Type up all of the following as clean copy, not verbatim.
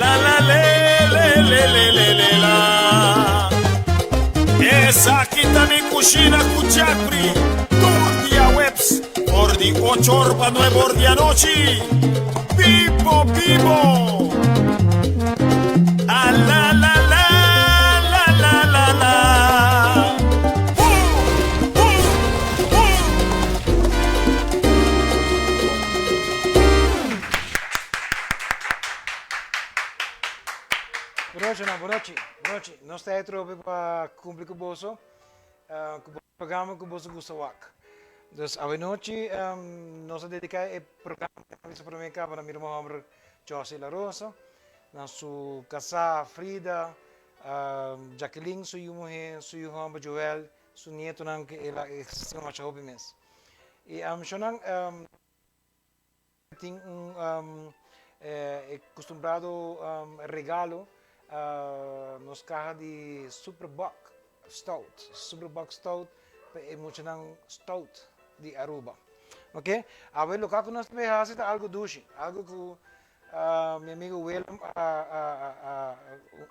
la la le le le le le le la. Esaki ta mi kushina ku Jeffrey tur dia weps for di ocho or pa nuebe or di anochi. Bibo bibo. A la la la la la la la. Boom boom boom. Brochi no, brochi, brochi. Nos ta atrobe pa cumpli cu boso, cu boso programa cu boso gusta wak. Dus awenochi nos a dedica e programa cu a bisa prome caba na mi ruman homber Jossy La Rosa, na su casa Frida, Jacqueline su yu muhe, su yu homber Joel, su nietonan cu el a estima masha hopi mes. Y shownan. Tin un e costumbrado regalo nos caha di Super Bock Stout, Super Bock Stout pa e muchanan stout di Aruba. Ok, awe loka cu nos ta bay haci ta algo dushi, algo cu mi amigo Willem a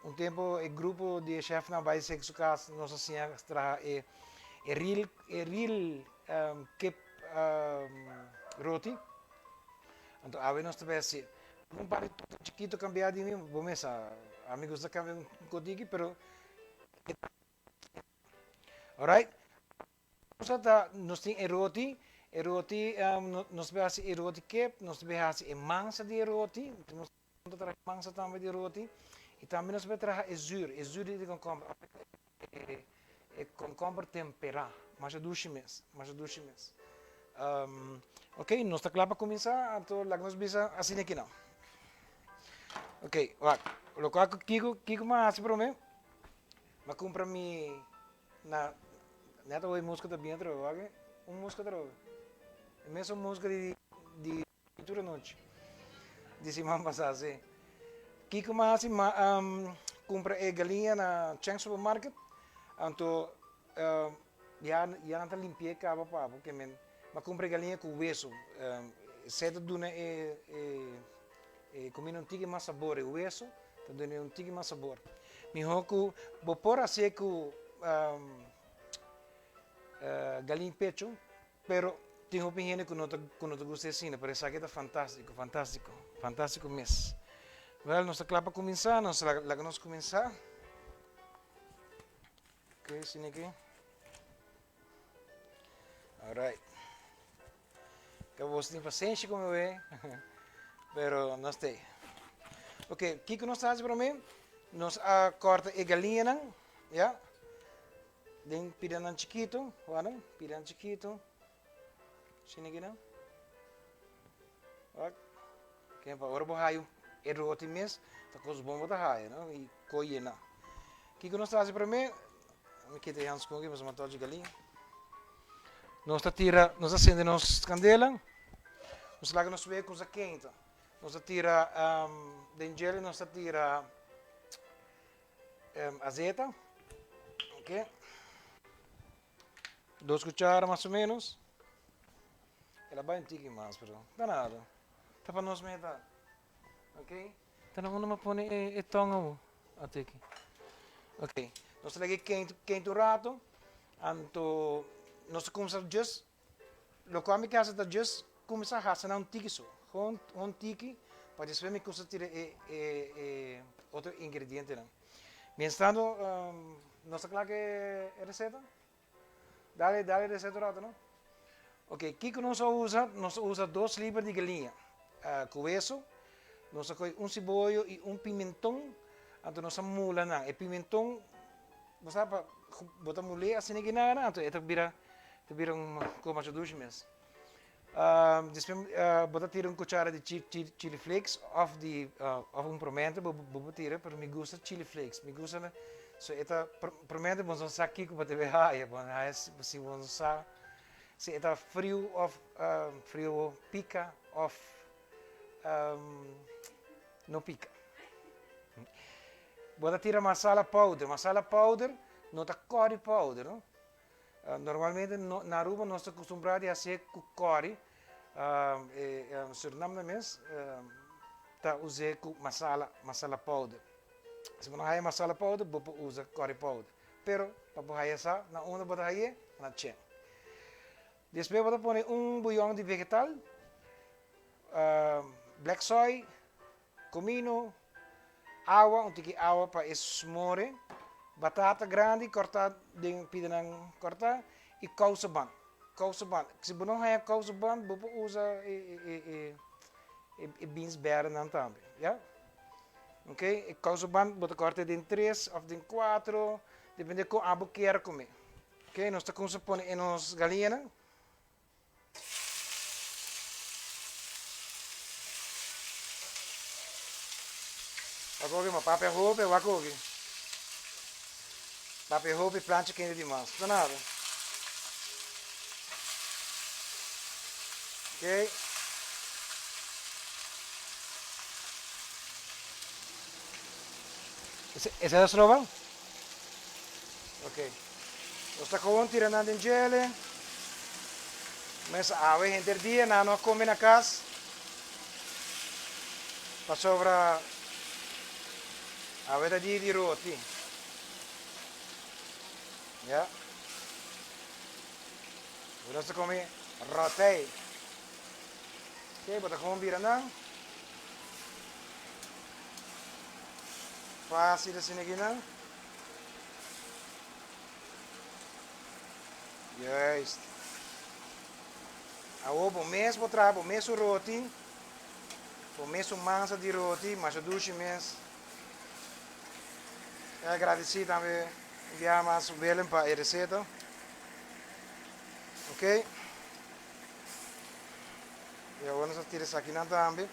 un tempo e grupo di e chefnan bay sek su cas nos a siña traha e real e real kip roti. Anto awe nos ta bay haci un par di toque chikito cambia di mi, bo mes sa ami gusta cambia un cotiki pero alright. Cosa ta nos tin e roti, e roti nos ta bay haci e roti kip, nos ta bay haci e mansa di e roti, nos ta traha e mansa tambe di e roti y tambe nos ta bay traha e zuur, e zuur di komkomber. E komkomber temperá. Masha dushi mes, masha dushi mes. Ok, nos ta kla pa kuminsá, anto laga nos bisa asina aki nan. Ok, wak, lokual ku kiko, kiko mi a hasi promé? Mi a kumpra mi na, nèt awor e muska ta bien atrobe, wak, un muska atrobe. E mesun muska di di tur anochi, di siman pasá, sí. Kiko mi a hasi? Mi a kumpra e galiña na Cheng Supermarket, anto ya ya nan ta limpi'é kaba pa bo, ke men mi a kumpra e galiña ku wesu. Esei ta duna e e kumida un tiki mas sabor, e wesu ta duna un tiki mas sabor. Mihó ku bo por hasié ku galiña pechu. Pero tin hopi hende ku no ta ku no ta gusta asina, pero esaki ta fantástiko, fantástiko, fantástiko mes. Wèl, nos ta kla pa kuminsá, nos laga laga nos kuminsá. Oké, asina aki. Alright. Ka boso tin pasenshi ku mi wee, pero nos ta ei. Oké, kiko nos ta hasi promé? Nos a kòrta e galiñanan, ya. Den pidanan chikitu, wak nan, pidanan chikitu. Asina aki nan. Wak. Ken pa ora bo haya e roti mes, ta kos bon bo ta haya, no? I ko yena. Kiko nos ta hasi promé? Mi kita e hanskun aki pasobra mi a tochi galin. Nos ta tira, nos ta sende nos kandela. Nos laga nos wea kusa keinta. Nos ta tira den djele nos ta tira Azeta, ok. Dos cuchara mas o menos. El a bai un tiki mas, pero ta nada. Ta pa nos meta. Ok. Ta na unda mi a pone e, e tong awo? A tiki. Ok. Nos ta laga e keintu, keintu un rato. Anto nos ta kumsa just Lokual mi ke hasi ta just kuminsá hasi nan un tiki so, gewoon un tiki, pa despues mi kuminsá tira e e e otro ingredientenan. Mienstando nos ta kla ku e reseta? Dale dale e reseta un rato no. Ok, kiko nos a usa? Nos a usa dos liber di galiña ku weso, nos a kohe un siboyo i un pimenton, anto nos a mula nan. E pimenton bo sa pa bo ta mul'é asina ki nada, anto e ta bira Ta bira un kos masha dushi mes. Despues bo ta tira un kuchara di chili flakes òf di òf un promente bo bo por tira pero mi gusta chili flakes mi gusta so e ta promente bo no sa kiko bo ta bay haya bo haya si bo no sa si e ta friu òf friu pika òf no pika. Bo ta tira masala powder masala powder no ta curry powder no. Normalmente na Aruba nos ta acostumbrá di hacié cu curry. Surinam na mes. ta us'é ku masala, masala powder. Si bo no haya masala powder, bo por usa curry powder. Pero pa bo haya sa na unda bo ta hay'é, na chen. Despues bo ta pone un buyon di vegetal, black soy, comino, awa, un tiki awa pa e smore, batata grandi corta den pidanan corta y kousenband, kousenband. Si bo no haya kousenband bo por usa e e beans berdenan tambe, ya. Ok, e kousenband bo ta corta den tres of den cuatro, depende con abo kier come. Ok, nos ta cuminsa pone e nos galiñanan. Wak oki ma papia hopi wak oki. Papia hopi plancha kende di mas. Ta nada. Ok. Ese ta stroba? Ok. Nos ta gewoon tira nan den djele. Mes awe henter dia nan no a come na cas. Pasobra awe ta dia di roti. Ya. Nos ta come rotei. Ok, bo ta gewoon bira nan. Fácil asina aki nan. Juist. Awor bo mes bo traha bo mes un roti, bo mes un mansa di roti, masha dushi mes. E agradeci tambe un biaha mas Willem pa e receta. Ok. Y awor nos a tira esakinan tambe.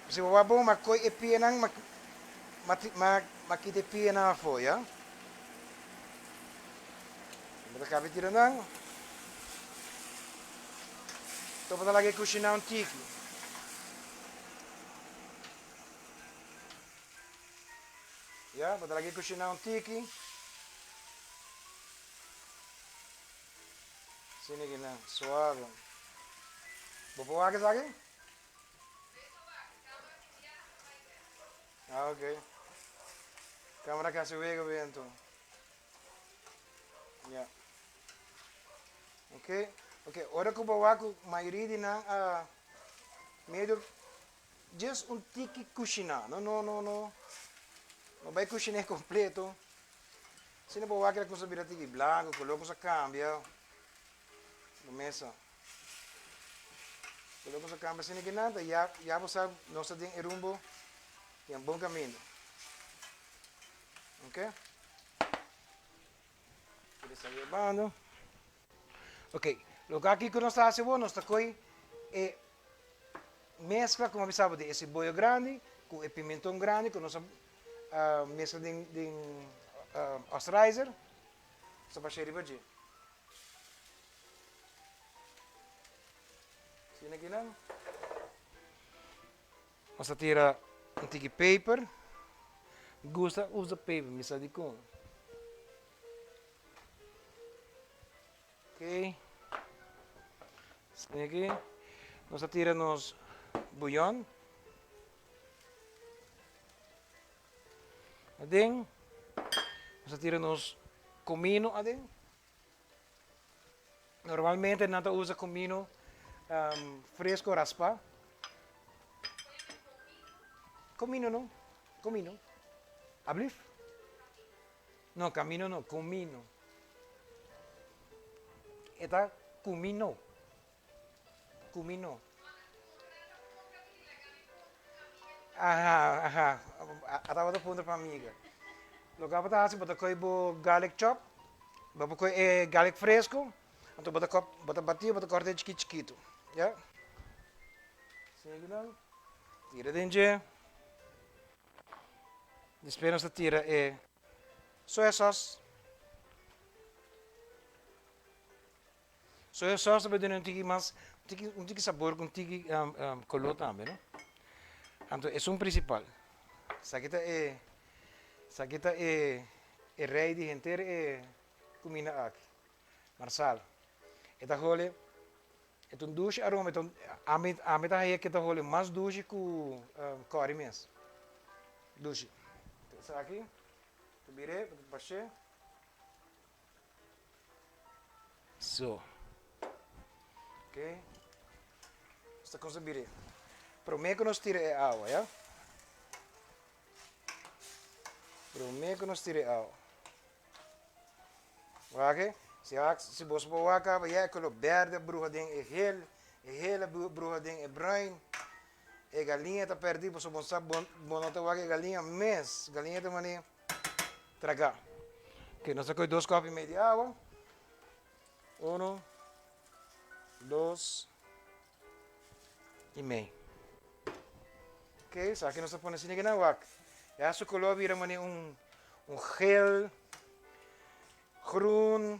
Si bo wak bon, ma koe e pianan, ma ma ma kita e pianan afo, ya. Bo ta kabe tira nan. Enton bo ta laga e kushiná un tiki. Ya, bo ta laga e kushiná un tiki. Asina ki nan, suave. Bo por wak esaki? Ah, ok. Camera casi wega bento. Ya. Ok, ok. Ora ku bo wak ku mayoria di nan a medio just un tiki kushiná. No, no, no, no. No bai kushiné kompleto. Asina bo wak e kusa bira tiki blanko, kolor kusa kambia. Bo mesa. Kolor kusa kambia asina ki nan ta ya ya bo sa nos ta den e rumbo den bon kaminda. Ok. Kere sa yebando. Ok, loke aki ku nos ta hasi awor, nos ta koi e meskla ku mi a bisa bo di e siboyo grandi ku e pimenton grandi ku nos a meskla den den osterizer, nos ta basha riba dje. Asina kinan. Nos ta tira un tiki peper. Mi gusta usa peper, mi sa dikon. Ok. Asina aki. Nos ta tira nos buyon. Aden. Nos ta tira nos comino aden. Normalmente nan ta usa comino fresco raspa. Comino no, comino. Ablief? No, camino no, comino. E ta cumino. Cumino. Aha, aha. A tabata puntra pa amiga. Loke abo ta hasi, bo ta kohe bo garlic chop, bo por kohe e garlic fresco, anto bo ta kòp, bo ta bati, bo ta kòrta e chikit chikitu, ya. Sigui nan, tira den dje. Despues nos ta tira e soya sauce. Soya sauce ta bay duna un tiki mas, un tiki, un tiki sabor cu un tiki color tambe, no? Anto esun principal. Esaki ta e, esaki ta e, e rey di henter e cuminda aki, marsala. E ta hole. E ta un dushi aroma, e ta un, ami, ami ta haña ke ta holi mas dushi ku kòri mes. Dushi. Esaki, ta bir'é, ta bash'é. So. Ok. Nos ta kuminsá bir'é. Promé ku nos tira e awa, ya. Promé ku nos tira e awa. Wak e, si wak, si boso por wak kaba ya e kolor berde a bruha den e hel, e hel a bruha den e bruin, e galiña ta pèrdí pasobra bo sa bo bo no ta wak e galiña mes, galiña ta manera tragá. Ok, nos a kohe dos kòp i mei di awa, uno, dos i mei. Ok, esaki nos ta pone asina kinan, wak, ya su kolor a bira manera un un gel, groen.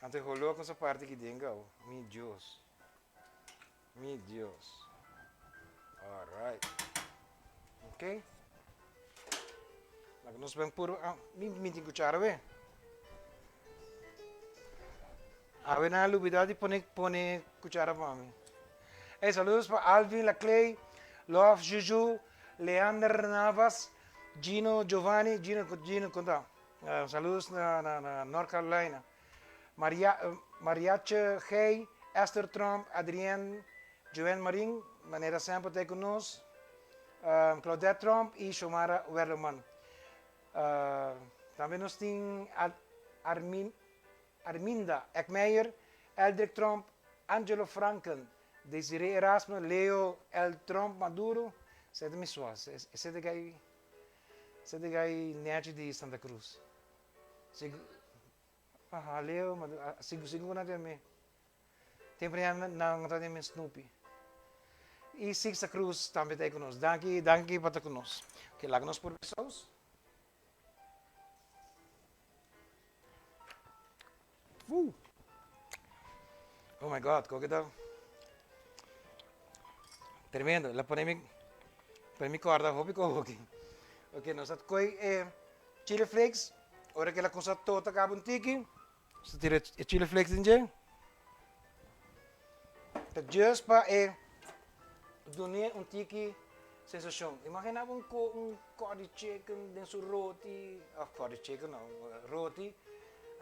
Anto e holó con sa parti aki den gau. Mi Dios. Mi Dios. Alright. Ok. Laga nos ben puro. Ah, mi, mi tin cuchara we. Awe na lubida di pone pone cuchara pa mi. Hey, saludos pa Alvin Laclay, Love Juju, Leander Navas, Gino Giovanni, Gino, Gino, conta. Uh, saludos na, na, na North Carolina. Maria, uh, Mariache Gey, Esther Trump, Adrienne, Joanne Marin, manera semper te con nos. Um, Claudette Trump y Shomara Werleman. Uh, tambe nos tin Armin, Arminda Eckmeijer, Eldrick Tromp, Angelo Franken, Desiree Erasmo, Leo L. Tromp Maduro, esei ta mi suas, esei ta gai, esei ta gai nechi di Santa Cruz. Sigur, aha, Leo Maduro, sigur, sigur ku nan tin mi. Temper ya nan ta den mi Snoopy. I Sixta Cruz tambe ta ei ku nos. Danki, danki pa ta ku nos. Ok, laga nos purba e saus. Woo. Oh my God, koke ta tremendo. La pone mi, pone mi korda hopi ko hoki. Ok, nos a koi e chili flakes. Ora ke la kusa tota kaba un tiki, nos ta tira e chili flakes den dje. Ta just pa e dun'é un tiki sensashon. Imagina bo un ko un curry chicken den su roti, of curry chicken no, roti,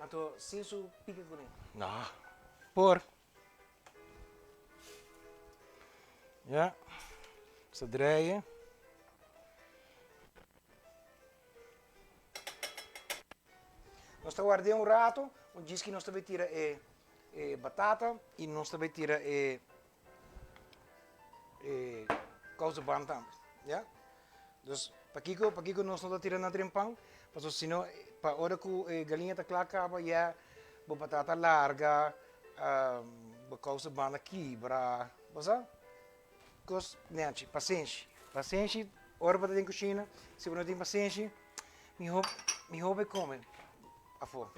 anto sin su pika kuné. No, por. Ya, nos ta draai e. Nos ta ward'é un rato, un djis ki nos ta bai tira e e batata y nos ta bay tira e e kousenband tambe, ya. Dus pakiko pakiko nos no ta tira na tren pan? Pasobra si no pa ora ku e galiña ta kla kaba ya bo batata larga, bo kousenband a kibra, bo sa? Kos nechi, pasenshi, pasenshi ora bo ta den kushina, si bo no tin pasenshi miho miho bay kome afó.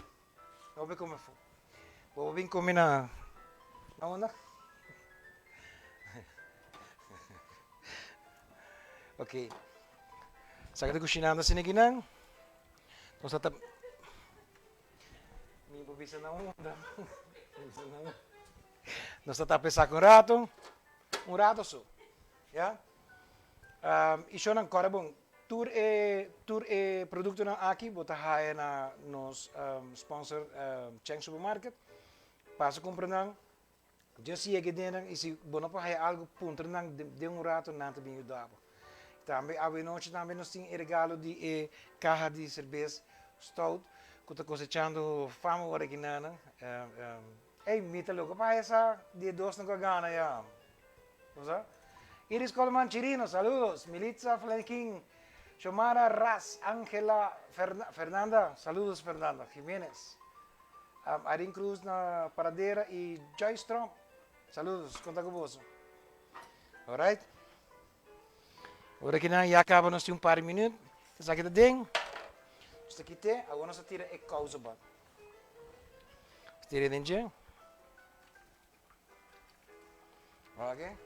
No bin come fu. Bo bin come na na unda? Ok. Sa ta cushinando asina aki nan. Nos ta Mi por bisa na unda. Nos ta tapa esaki un rato. Un rato so. Ya. Y shownan kòrda bon, tur e tur e produktonan aki bo ta haya na nos sponsor Cheng Supermarket. Pasa kumpra nan, just yega den nan y si bo no por haya algo puntra nan den un rato nan ta bin yuda bo. Tambe awenochi tambe nos tin e regalo di e kaha di serbes stout ku ta kosechando fama ora aki nan. Ey mi ta loko pa haya sa di e dosnan ku a gana ya. Cosa? Iris Coleman Chirino, saludos. Militza Flequín, Xomara Ras, Angela Fernanda, saludos Fernanda Jiménez. Um, Irene Cruz na Paradera y Joyce Trump, saludos, conta cu boso. Alright. Ora que nan ya acaba nos tin un par de minuut. Esaki ta den. Nos ta kite, awor nos ta tira e kousenband. Nos tira den dje. Ok.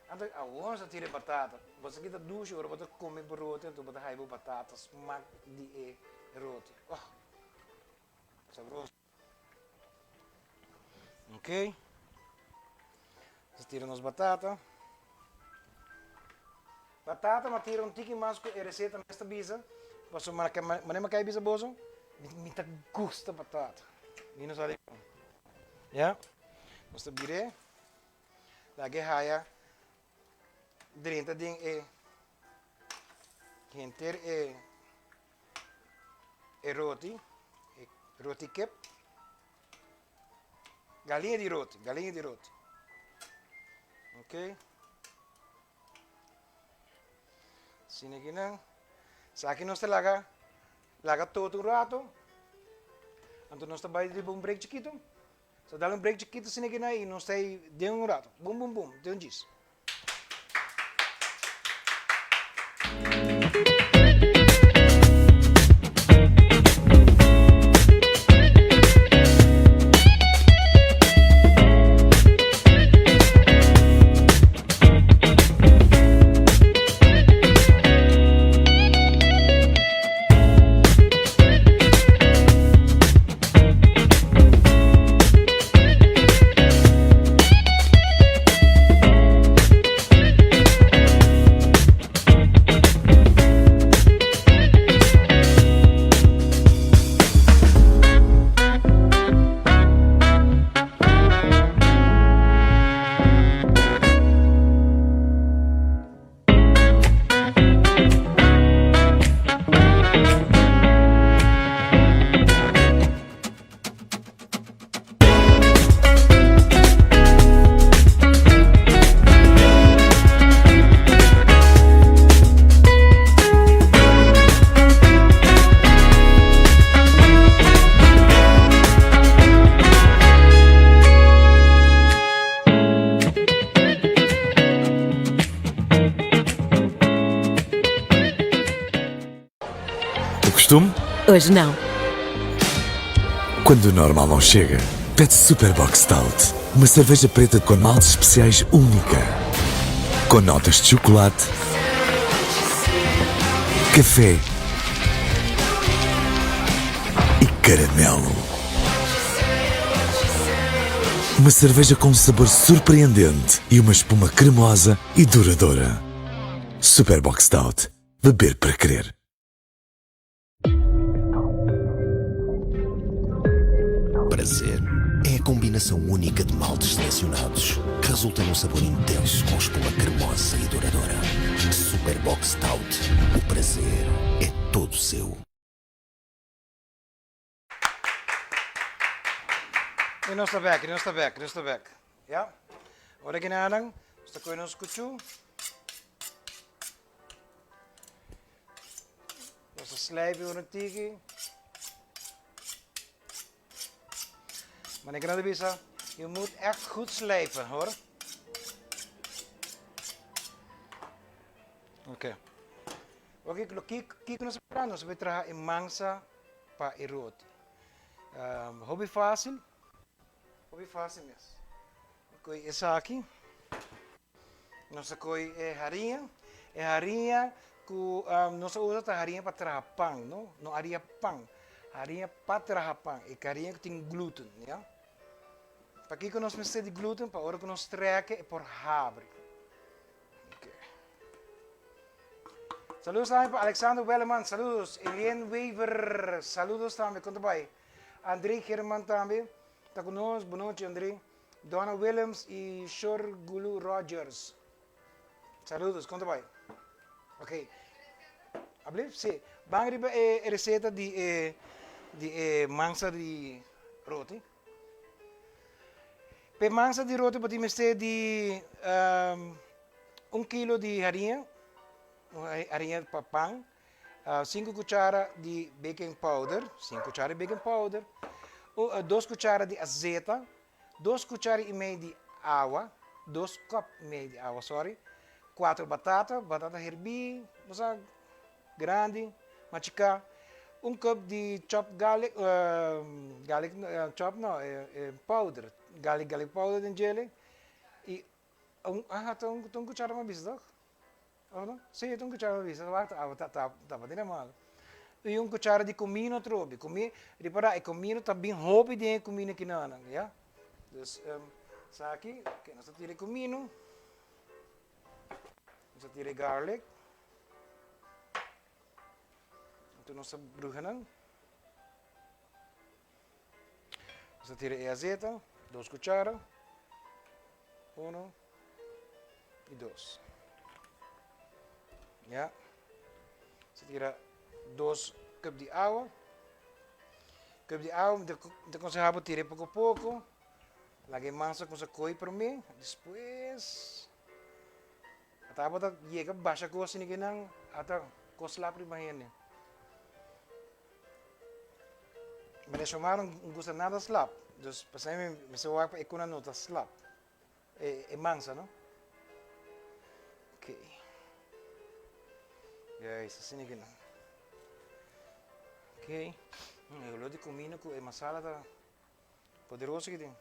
Anto awor nos ta tira e batata. Bo sa kita dushi ora bo ta come bo roti anto bo ta haya bo batata smak di e roti. Oh, sabroso. Ok. Nos tira nos batata. Batata m'a tira un tiki mas ku e reseta mes ta bisa. Pasobra manera mi a kai bisa boso, mi ta gusta batata. Mi no sa dikon. Ya. Nos ta bir'é. Laga e haya drenta den e henter e e roti, e roti kip. Galiña di roti, galiña di roti. Ok. Asina aki nan. Esaki nos ta laga, laga tot un rato. Anto nos ta bai riba un break chikito. So dal un break chikito asina aki nan y nos ta den un rato. Bum bum bum, den un djis. O costume? Hoje não. Quando o normal não chega, pede Super Bock Stout. Uma cerveja preta com maltes especiais única. Com notas de chocolate, café e caramelo. Uma cerveja com um sabor surpreendente e uma espuma cremosa e duradoura. Super Bock Stout. Beber para querer. Prazer é a combinação única de maltes selecionados que resulta num sabor intenso com espuma cremosa e duradoura. Super Bock Stout. O prazer é todo seu. I nos ta bek, i nos ta bek, i nos ta bek. Ya. Ora ki nanan, nos ta kohe nos kuchu. Nos ta slijp un tiki. Maar ik kan bisa, je moet echt goed slijpen hoor. Oké. Oké, kiko nos ta nos ta traha e mansa pa e roti. Hopi fácil, hopi fácil mes. Koe esaki, nos ta koe e hariña, e hariña ku nos ta usa ta hariña pa traha pan, no, no hariña pan, hariña pa traha pan, e hariña ku tin gluten, ya. Pakiko nos mester di gluten? Pa ora ku nos treke e por habri. Saludos tambe pa Alexander Welleman, saludos. Elien Wever, saludos tambe, kon ta bai? André German tambe ta ku nos, bonochi André. Donna Willems y Shorgulu Rogers, saludos, kon ta bai? Ok. Ablief? Si. Ban riba e receta di e di e mansa di roti. P'e mansa di roti bo tin mester di un kilo di hariña, hariña pa pan, sinku kuchara di baking powder, sinku kuchara di baking powder, dos kuchara di azeta, dos kuchara i mei di awa, dos kòp i mei di awa, sorry, kuater batata, batata herbí, bo sa. Grandi, machiká, un cup di chop garlic, garlic chop no, e powder, garlic garlic powder den djele y un, aha ta un ta un cuchara mi a bisa toch? Of no? Si ta un cuchara mi a bisa, wak ta ta ta tabatin malo. Y un cuchara di comino atrobe, comino, ripara e comino ta bin hopi den e comino kinanan, ya. Dus esaki, oke, nos ta tira e kumino, nos ta tira e garlic, anto nos ta bruha nan. Nos ta tira e azeta, dos kuchara, uno i dos. Ya. Nos ta tira dos cup di awa. Cup di awa, mi ta conseha bo tira e poko poko. Laga e masa kusa koi prome, despues ata bo ta yega basha kos asina kinan, ata kos slap riba hende. Meneer Xiomara no gusta nada slap, dus pasai mi mester wak pa e kuna no ta slap, e mansa no. Ok, juist asina ki nan. Ok, e olor di kumina ku e masala ta poderoso ki tin.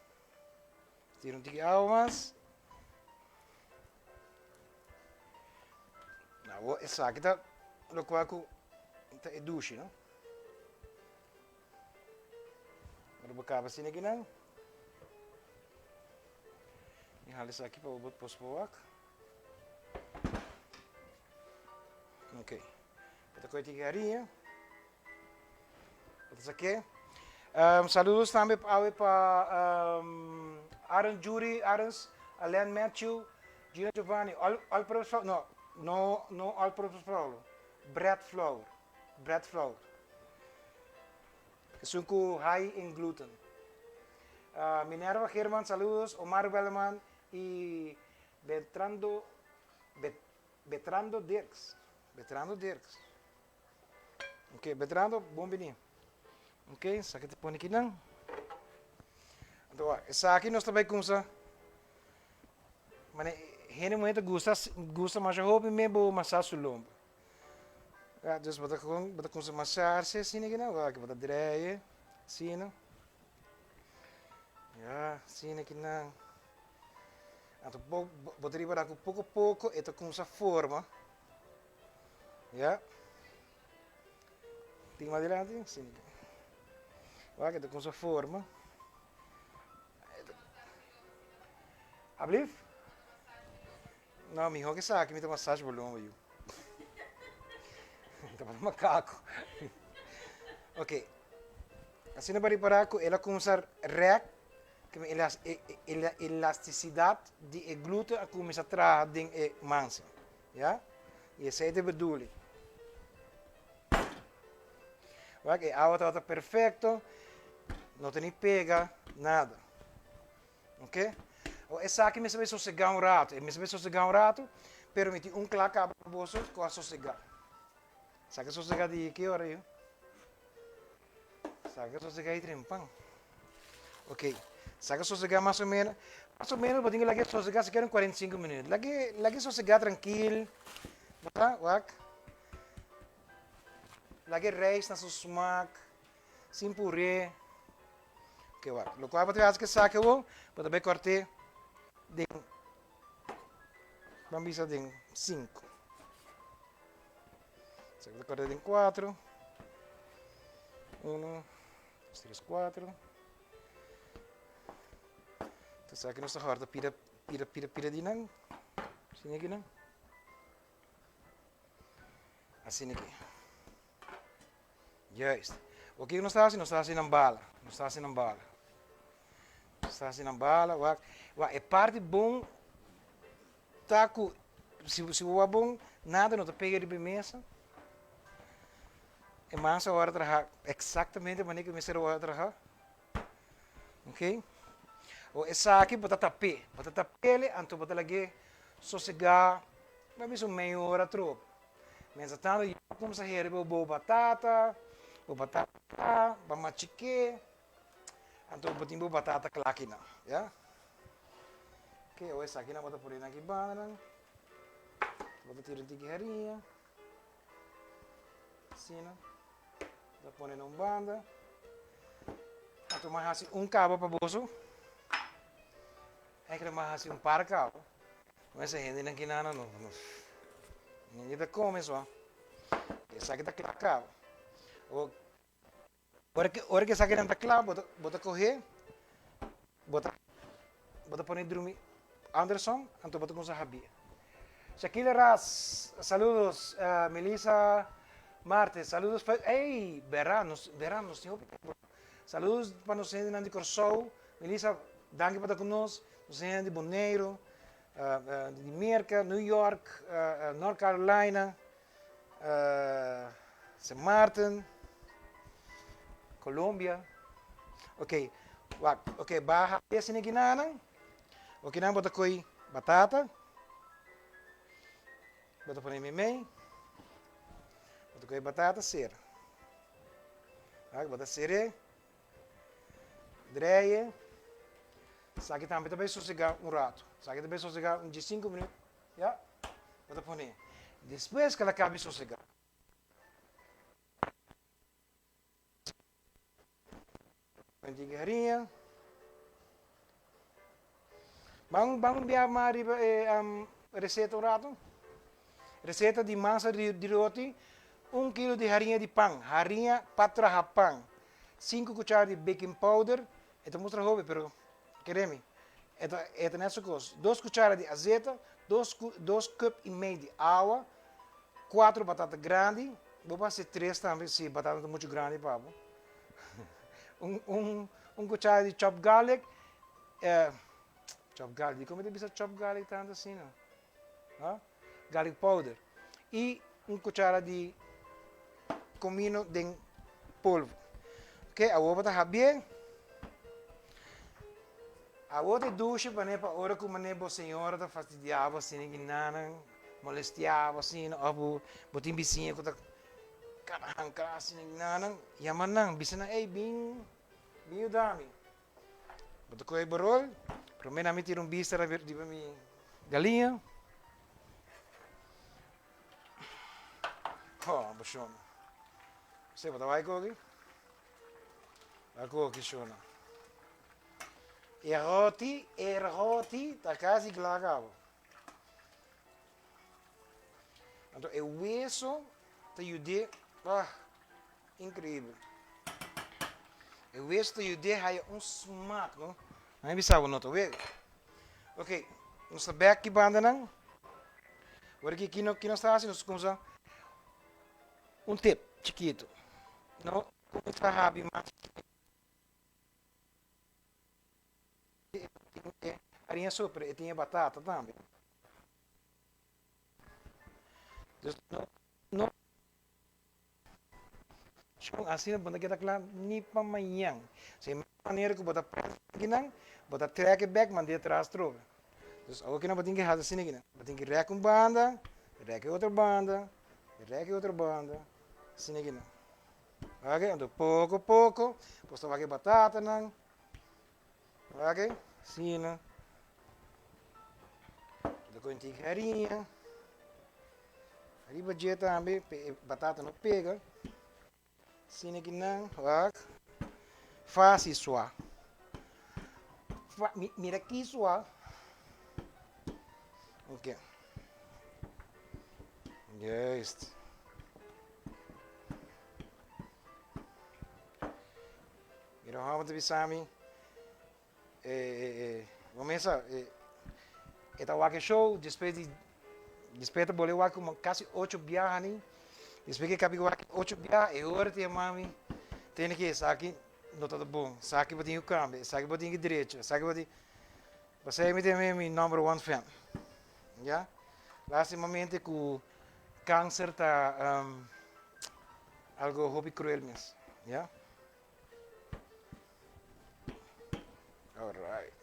Tira un tiki awa mas. Awor esaki ta lokual ku ta e dushi no. Ora bo kaba asina akinan, mi hala esaki pa bo por wak. Ok, bo ta kohe tiki hariña, bo ta sak'é. Saludos tambe awe pa Aaron Jury, Arends, Alain Matthew, Gina Giovanni, all all purpose flour, no, no, no all purpose flour, bread flour, bread flour. Esun ku high in gluten. Minerva Geerman, saludos, Omar Welleman y Bertrando, Betrando Dirks, Betrando Dirks. Ok, Betrando, bon bini. Ok, esaki ta pone kinan. Anto wak, esaki nos ta bai kumsa. Mane, hende muhé ta gusta, gusta masha hopi me bo masá su lomba. Ja, dus bo ta kon, bo ta kumsa masarse asina kinan, wak, bo ta dreye, asina. Ja, asina kinan. Anto bo, bo ta ripará ku poko poko e ta kumsa forma. Ja. Tin mas dilanti? Sí. Wak, e ta kumsa forma. Ablief? No, mihó ke esaki mi ta massage bo lomba yu. Mi ta para makako. Ok. Asina pa ripará ku el a kumsa rèk, ku e elastisidat di e gluten a kuminsá traha den e mansa. Ya? I esei ta e beduli. Wak, e awa tabata perfecto, no ta ni pega, nada. Ok? Awor, esaki mester bai sosegá un rato. E mester bai sosegá un rato, pero mi tin un kla kaba pa boso ku a sosegá. Esaki a sosegá di ki ora, yu? Esaki a sosegá i trempan. Ok, esaki a sosegá mas o menos, mas o menos bo tin ku laga e sosegá sikiera un 45 minüt. Laga, laga e sosegá trankil, bo sa, wak. Laga e rijst na su smak, sin puré. Ok, wak. Lokual bo ta hasi ku esaki awor, bo ta bai kòrt'é den, ban bisa den sinku. Esaki bo ta kòrt'é den kuatro. Uno, dos, tres, kuatro. Esaki nos ta hòrta pida, pida, pida, pida di nan. Asina aki nan. Asina aki. Juist. O kiko nos ta hasi? Nos ta hasi nan bala. Nos ta hasi nan bala. Nos ta hasi nan bala. Wak, wak, e parti bon ta ku si, si bo wak bon, nada no ta pega riba e mesa. E masa ora traha eksaktamente manera ku mester ora traha. Ok. O esaki bo ta tap'é. Bo ta tap'é anto bo ta lag'é sosegá, bo a bisa un media ora atrobe. Mientras tanto yo a kumsa herbe bo batata, bo batata kla, bo a machiké, anto bo tin bo batata kla akinan, ya. Ok, awor esakinan bo ta pone nan aki bandanan, bo ta tira un tiki hariña, asina, bo ta pone na un banda, anto mi a hasi un kaba pa boso, eigenlijk mi a hasi un par kaba. Mester hendenan ki nana no Ninge ta come so. Esaki ta kla kaba. Ora ora ke esakinan ta kla bo ta bo ta kohe bo ta. Bo ta pone drumi Anderson, anto bo ta kumsa habia. Shakila Ras, saludos. Melissa Martes, saludos pa, ey, bera, nos, bera, nos tin hopi tempo. Saludos pa nos hendenan di Kòrsou. Melissa, danki pa ta ku nos. Nos hendenan di Boneiru, di Merka, New York, North Carolina, Sint Maarten, Colombia. Ok, wak, ok, baha esei kinanan. Okinan bo ta koi batata, bo ta pone meimei, bo ta koi batata sera. Wak, bo ta ser'é, dreye, esaki tambe ta bai sosegá un ratu. Esaki ta bai sosegá un diesinku minüt, ya, bo ta pone. Despues ku el a kaba di sosegá. Mantiga i hariña. Ban ban bia mas riba e receta un rato. Receta di masa di roti, un kilo di hariña di pan, hariña pa traha pan, sinku cuchara di baking powder, e ta mustra hopi pero kere mi, e ta e ta net su cos, dos cuchara di azeta, dos dos cup y mei di awa, cuatro batata grandi, bo por haci tres tambe si batata no ta mucho grandi pa bo. Un un un cuchara di chopped garlic, eh, chopped garlic, dikon mi ta bisa chopped garlic tanto asina? Ha? Garlic powder. Y un cuchara di comino den polvo. Ok, awor bo ta habié. Awor ta dushi pané pa ora ku mané bo señora ta fastidiá bo asina ginanan, molestiá bo asina, òf bo bo tin bisiña ku ta Kada hanka asina nan yama nan, bisa nan, Ey, bin, bin yuda mi. Bo ta kohe bo rol, prome nan mi tira un bista riba mi galiña. Oh, bo shona. Bo bo ta bai koki? Bai koki, shona. E roti, e roti ta kasi kla kaba. Anto e weso ta yud'é, ah, increíbel. E weso ta yud'é haya un smaak, no? Nan a bisa bo no ta wega. Ok, nos ta bek ki bandanan. Ora ki ki no ki nos ta hasi, nos ta kumsa un tip chikito. No kuminsá habi mas. E tin e hariña so, pero e tin e batata tambe. Dus no no shon asina bo no keda kla ni pa mañan. Si e manera ku bo ta prende akinan, bo ta trek e bek mand'é atras trobe. Dus awor kinan bo tin ke hasi asina akinan. Bo tin ke rek un banda, rek e otro banda, rek e otro banda, asina akinan. Oke, anto poko poko bo ta wak e batatanan. Oke, asina. Ta con tin hariña. Riba dje tambe, pa e batata no pega. Asina ki nan, wak. Fácil sua. Mira ki sua. Oke. Juist. Mira hòmber ta bisa mi, e e bo mesa e e ta wak e show despues di despues e ta bole wak como casi ocho biaha ni despues ke kabi wak ocho biaha e ora ta yama mi tene ke esaki no ta bon esaki bo tin ku kambia esaki bo tin ku drecha esaki bo tin pasei mi ta mi number one fan ya lastimamente ku kanser ta algo hopi cruel mes ya. Alright.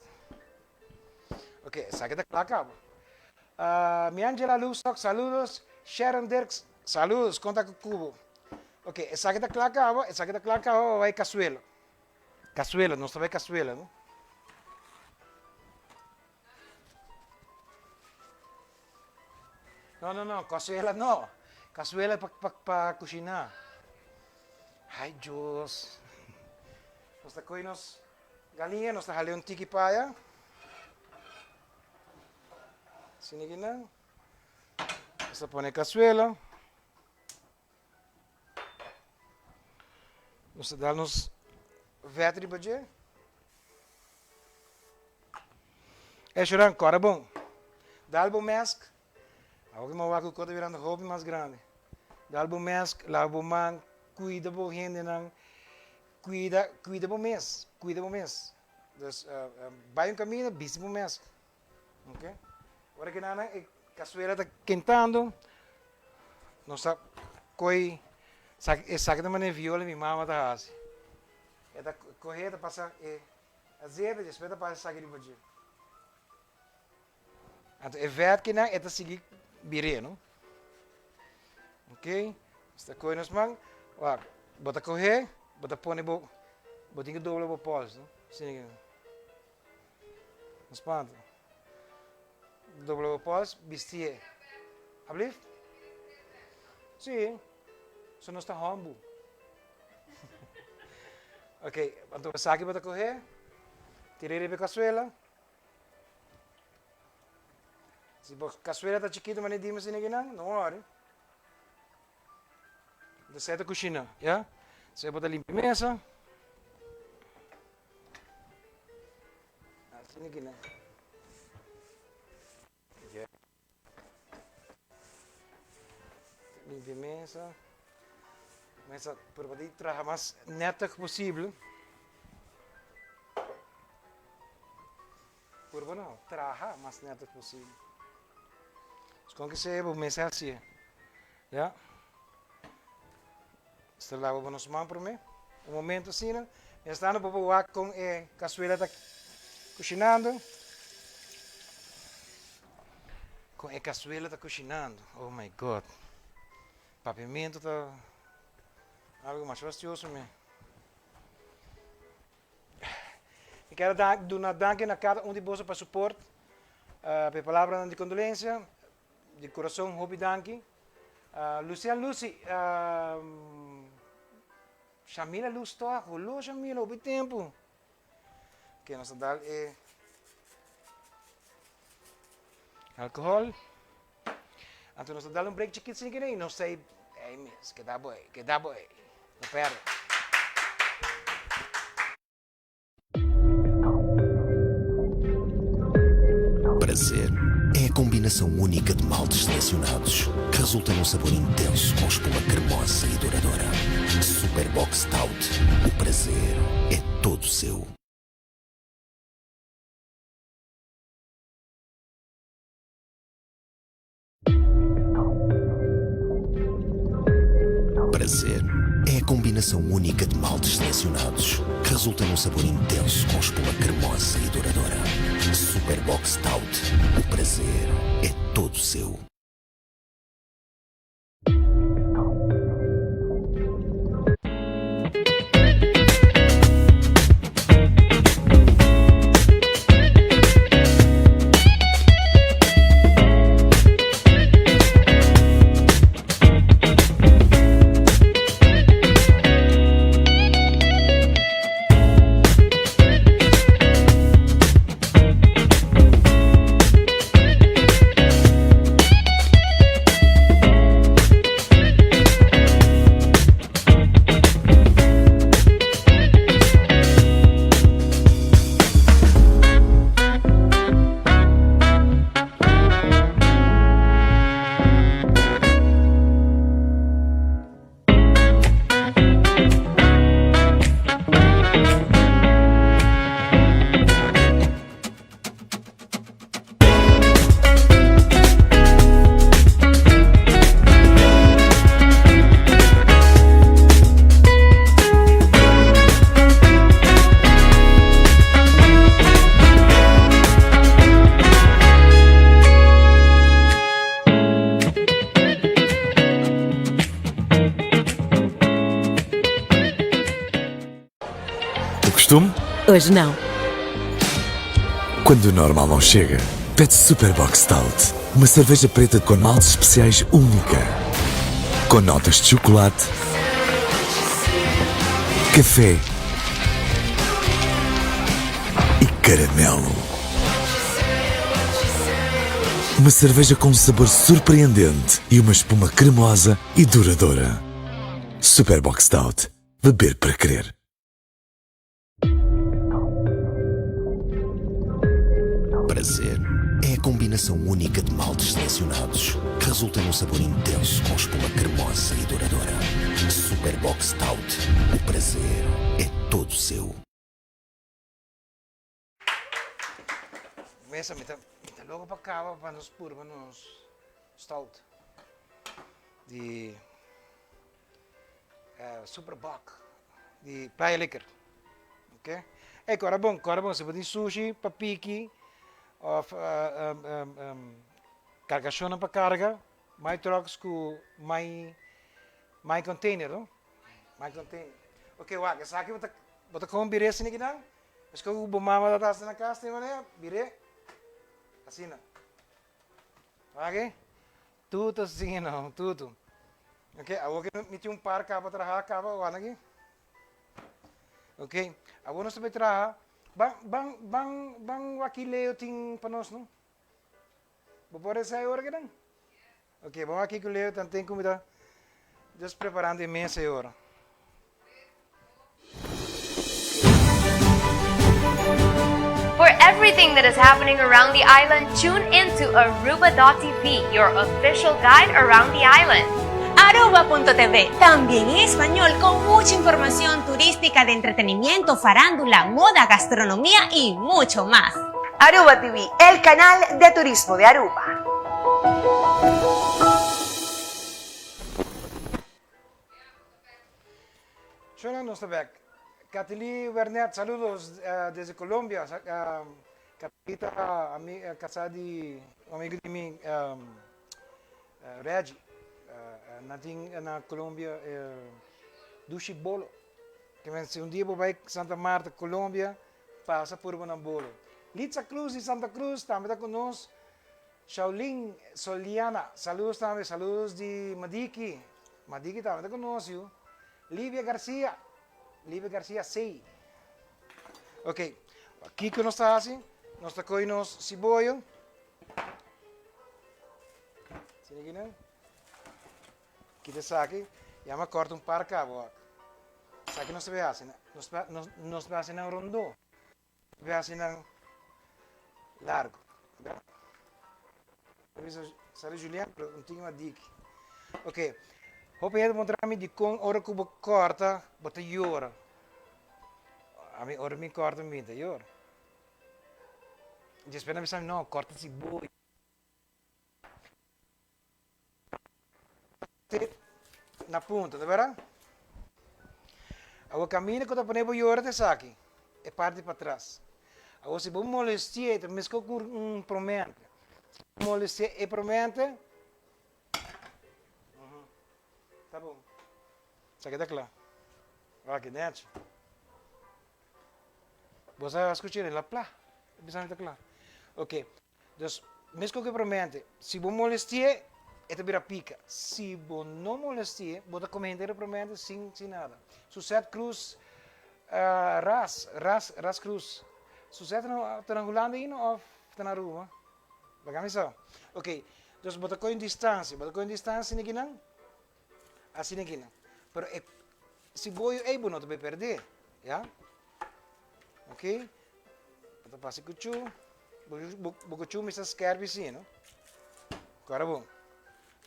Ok, esaki ta kla kaba. Uh, mi Angela Lusok, saludos. Sharon Dirks, saludos. Konta ku kubo. Ok, esaki ta kla kaba, esaki ta kla kaba, bai kasuela. Kasuela, nos ta bai kasuela, no? No, no, no, kasuela no. Kasuela pa, pa, pa kushiná. Ai, Dios. Nos ta kohe nos galiña, nos ta hale un tiki paya. Asina aki nan. Nos ta pone kasuela. Nos ta dal nos vèt riba dje. E shuran, kòrda bon. Dal bo mèsk. Awor ki mi a wak ku kos ta birando hopi mas grandi. Dal bo mèsk, laba bo man, kuida bo hendenan, kuida, kuida bo mes, kuida bo mes. Dus bai un kaminda, bisti bo mèsk. Ok. Ora ki nan e kasuela ta kentando, nos ta koi, esaki ta manera viola mi mama ta hasi. E ta kohe, ta pasa e azeta, despues ta pasa esaki riba dje. Anto e vèt kinan e ta sigui bir'é, no? Ok, nos ta kohe nos man, wak, bo ta kohe, bo ta pone bo, bo tin ku dobla bo pòls, no? Asina ke, no spanta. Dobla bo pòls, bistié. Ablief? Sí, so nos ta hòmbu. Ok, anto esaki bo ta kohe, tir'é riba e kasuela. Si bo kasuela ta chikitu manera di mi kinan, no worry. Bo ta seta kushina, ya? So bo ta limpia mesa. Asina kinan. Ya. Limpia mesa. Mesa purba di traha mas netig posibel. Purba no, traha mas netig posibel. Kon ke sea bo mester hasié. Ya. Mester laba bo nos man promé. Un momento asina. Mientras tanto bo por wak kon e kasuela ta kushinando. Kon e kasuela ta kushinando. Oh my God. Papiamentu ta algo masha fastioso mi. Mi kier a duna danki na kada un di boso pa support, pa e palabranan di kondolensia. Di kurason hopi danki. Lucian Lucy, Shamila Luz tòg, holó Shamila, hopi tempu. Ke nos ta dal e alkohòl. Anto nos ta dal un break chikit sin kere i nos ta ei mes, keda bo ei, keda bo ei. No pèrdè. Prazer é a combinação única de maltes selecionados que resulta num sabor intenso com espuma cremosa e duradoura. Super Bock Stout, o prazer é todo seu. Prazer é a combinação única de maltes selecionados que resulta num sabor intenso com espuma cremosa e duradoura. Super Bock Stout, o prazer é todo seu. O costume? Hoje não. Quando o normal não chega, pede Super Bock Stout, uma cerveja preta com maltes especiais única. Com notas de chocolate, café e caramelo. Uma cerveja com um sabor surpreendente e uma espuma cremosa e duradoura. Super Bock Stout. Beber para querer. Prazer é a combinação única de maltes selecionados que resulta num sabor intenso com espuma cremosa e duradoura. Super Bock Stout, o prazer é todo seu. Mesa, mi ta, mi ta loco pa caba pa nos purba nos stout di Super Bock di Playa Liquor. Ok. Ey, cora bon, cora bon, si bo tin sushi pa piki of cargacionnan pa carga, my trucks cu my, my container, no? My container. Ok, wak, esaki bo ta, bo ta con bira esaki nan? Esco cu bo mama ta haci na cas tin manera, bir'é asina. Wak, tutu asina, tutu. Ok, awor cu mi tin un par caba traha caba, wak aki. Ok, awor nos ta bay traha, ban, ban, ban, ban wak ki Leo tin pa nos no. Bo por resa e ora kinan? Ok, ban wak kiko Leo tan tin ku mi ta just preparando e mesa e ora. For everything that is happening around the island, tune in to Aruba.tv, your official guide around the island. Aruba.tv, también en español con mucha información turística de entretenimiento, farándula, moda, gastronomía y mucho más. Aruba TV, el canal de turismo de Aruba. Shona nos ta bek. Kately Wernet saludos desde Colombia. Kately ta casa di un amigo di mi Reggie. Nan tin na Colombia dushi bolo. Si un dia bo bai Santa Marta Colombia pasa purba nan bolo. Litza Cruz di Santa Cruz tambe ta cu nos. Shaolin Soliana saludos tambe. Saludos di Madiki. Madiki tambe ta cu nos yu. Livia Garcia, Livia Garcia si. Ok, kiko nos ta hasi? Nos ta kohe nos siboyo. Sini aki nan. Kita esaki. Ya mi a kòrta un par kabo ak. Esaki nos ta bay hasi. Nos nos ta bay hasi nan rondó. Nos ta bay hasi nan largo. Sali Julian, pero un tiki mas diki. Ok, hopi hende puntra mi dikon ora ku bo kòrta bo ta yora. Ami ora mi kòrta mi ta yora. Despues nan bisa mi no, kòrta siboyo. Na punta, ta bera? Awor kaminda ku ta pone bo yora ta esaki, e parti patras. Awor si bo molesti'é ta meskos ku un promente. Si bo molesti'é e promente, ta bon. Esaki ta kla. Wak nechi. Bo sa skucha el a pla, e bisa mi ta kla. Oke. Dus, meskos ku e promente, si bo molesti'é, e ta bira pika. Si bo no molesti'é, bo ta kome henter e promente sin sin nada. Suzette Cruz, Ras, Ras, Ras Cruz. Suzette ta na Hulanda ainda òf ta na Aruba? Laga mi sa. Oké, dus bo ta kohe un distansia, bo ta kohe un distansia nekinan, asina nekinan. Pero e siboyo ei bo no ta bay pèrdè, ya. Oké, bo ta pasa e kuchú. Bo kuchú mester skerpi si no. Kora bon.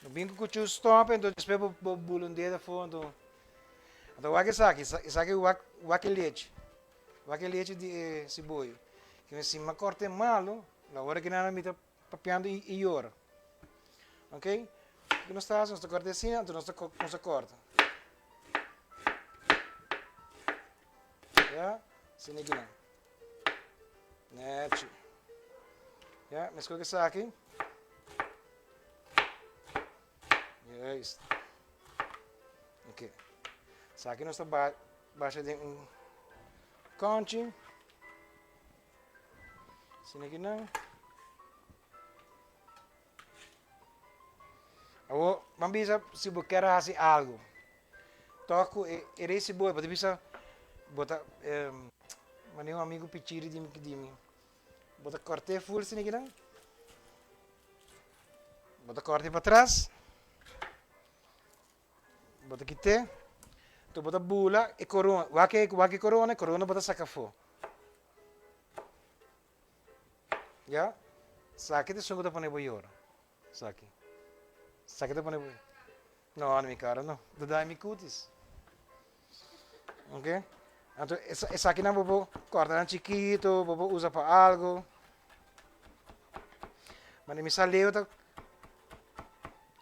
No bin ku kuchú stòp enton despues bo bo bula un dedo afó enton. Anto wak esaki, esaki wak wak e lechi. Wak e lechi di e siboyo. Kimen si mi a kòrt'é malu, la ora ki nan a mita papiando i yora. Ok, kiko nos ta hasi? Nos ta kòrt'é asina anto nos ta nos ta kòrta. Ya, asina kinan. Nechi. Ja, mi skoge esaki. Juist. Oké. Esaki nos ta ba basha den un konchi. Asina aki nan. Awor, ban bisa si bo kier hasi algo. Tòg ku e e resibo bo ta bisa bo ta manera un amigu pichiri di mi di mi bo ta kòrt'é ful asina kinan bo ta kòrt'é patras bo ta kit'é enton bo ta bula e korona wak e wak e korona e korona bo ta saka afó. Ya? Esaki ta esun ku ta pone bo yora. Esaki. Esaki ta pone bo No, na mi kara no. Ta daña mi kutis. Ok? Anto esakinan bo por kòrta nan chikitu, bo por usa pa algu. Mane mi sa Leo ta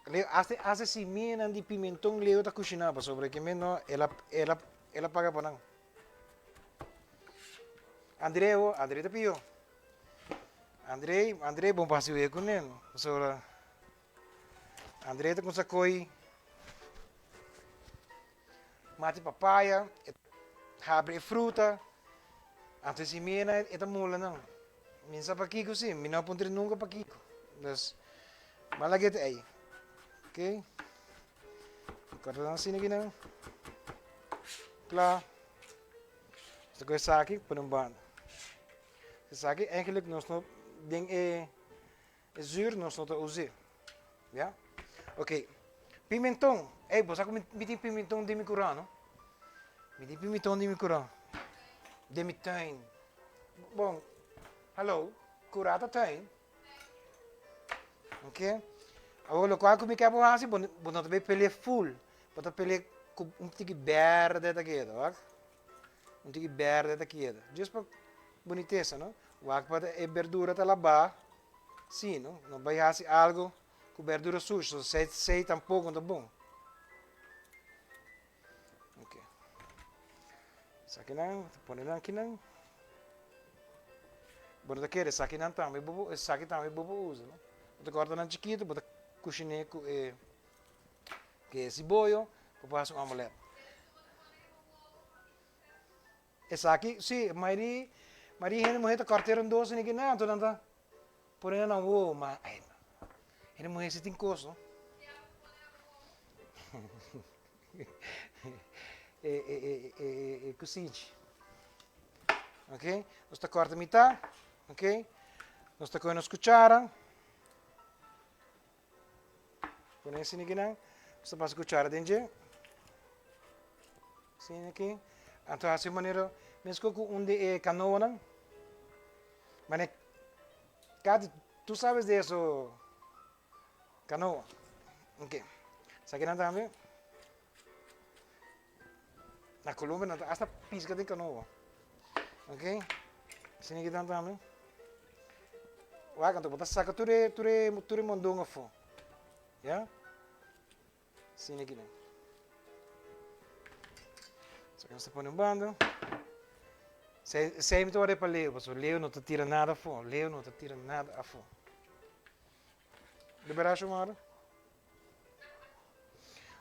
Leo hasta hasta simianan di pimenton Leo ta kushiná pasobra ke men no el a el a el a paga pa nan. André ho, André ta pió. André, André bon pa hasi wea kuné pasobra André ta kumsa koi mati papaya, e habri e fruta, anto e simianan e ta mula nan. Mi no sa pakiko si, mi no a puntra nunka pakiko. Dus, mi a laga e te ei. Ok, mi kòrta nan asina akinan, kla. Nos ta kohe esaki pone un banda. Esaki eigenlijk nos no den e zuur nos no ta us'é. Ya? Ok. Pimenton. Ey, bo sa ku mi tin pimenton den mi kurá, no? Mi tin pimenton den mi kurá. Den mi tuin. Bon, hallo, kurá ta tuin. Ok. Awor lokual ku mi ke bo hasi, bo bo no ta bay pel'é ful. Bo ta pel'é ku un tiki bèrdè ta keda, wak. Un tiki bèrdè ta keda. Djis pa bunitesa, no? Wak pa e berdura ta labá, si, no? No bay hasi algo ku berdura sushi, so sei sei tampoko no ta bon. Ok. Esakinan, ta pone nan akinan. Bo no ta kere esakinan tambe bo por, esaki tambe bo por usa, no? Bo ta kòrta nan chikitu, bo ta kushiné ku e ku e siboyo, bo por hasi un omelet. Esaki, si, mayoria, mayoria hende muhé ta kòrt'é rondoso ni kinan, anto nan ta pone nan wowo, ma ai, hende muhé si tin kos, no? E, e, e, e, e kusinchi. Ok, nos ta kòrta mitá, ok, nos ta kohe nos kuchara, Pone asina aki nan. Nos ta pasa cuchara den dje. Asina aki. Anto hasi un manera mesco cu un di e canoanan. Mane, Katy, tu sabes de eso canoa. Ok. Esaki nan tambe. Na Colombia nan ta hasta pisca den canoa. Ok. Asina aki nan tambe. Wak anto bo ta saca tur e tur e tur e mondon afo. Ya. Asina aki nan. Esaki nos ta pone un banda. Esei mi ta worde pa Leo, pasobra Leo no ta tira nada afo. Leo no ta tira nada afo. Libera Shomara.